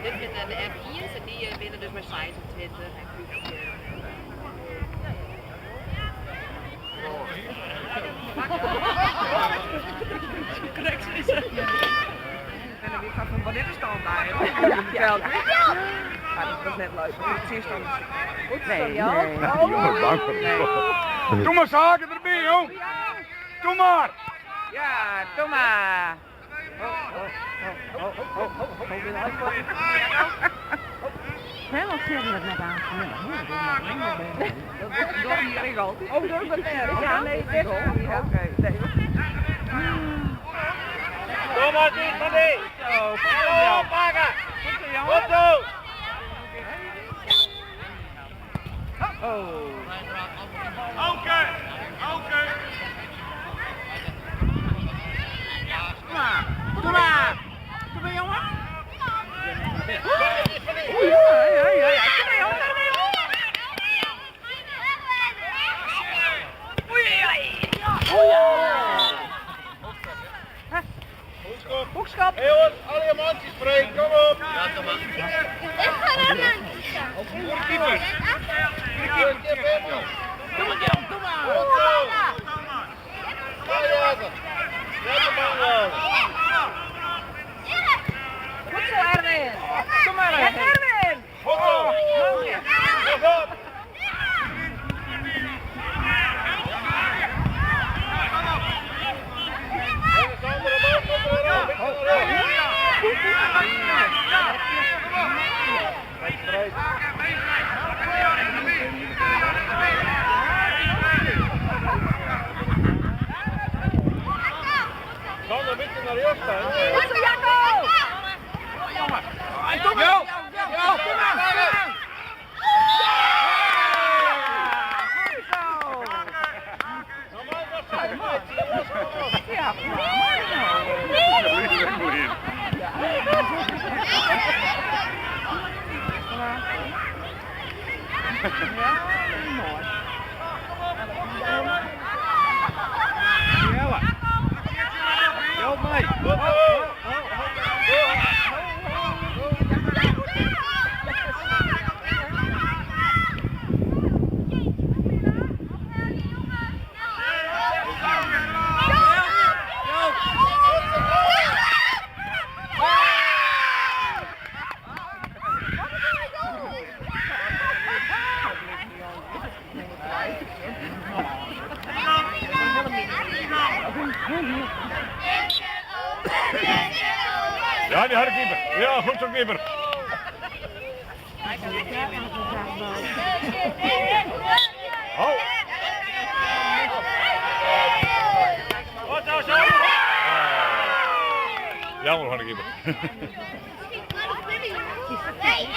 Dit binne de F-ien's en dy binne dus mei 26 en 15. Doe mar saken derby, jong! Doe mar! Ja, doe mar! Helemaal schilder het net aan. Dat doe ik altijd. Oh, doe ik dat net? Ja, nee, dit Oké, nee. Doe maar, Tiffany! Zo, oppakken! Goed zo! Oké, oké. Doe maar! Doe maar! Doe maar, jongen! Oei, ja, ja, ja, ja. Doe maar, jongen! Doe maar, jongen! Oei, oei, oei. Hoekschop! Hé jongens, alle mandjes vrij, kom op! Ja, kom maar. Ik ga naar mijn Voor de keeper. Doe maar, Jong, doe maar! Goed zo! Ga Jacob! Ja, de bal wel. Goed zo, Erwin! Doe maar, Erwin! Goed zo! Pas op! Jongens, de andere bal komt er weer aan. Sander, een beetje naar jou staan. Goed zo, Jacco! Doe maar! Jo, doe maar! Goed zo! Normaal was het jongens, kom op. Ja, Ja, mooi. Jelle. Help mij. Goed zo! Ja, die harde keeper. Ja, goed zo keeper. Oh. Goed zo, Sander! Jammer van de keeper. Nee,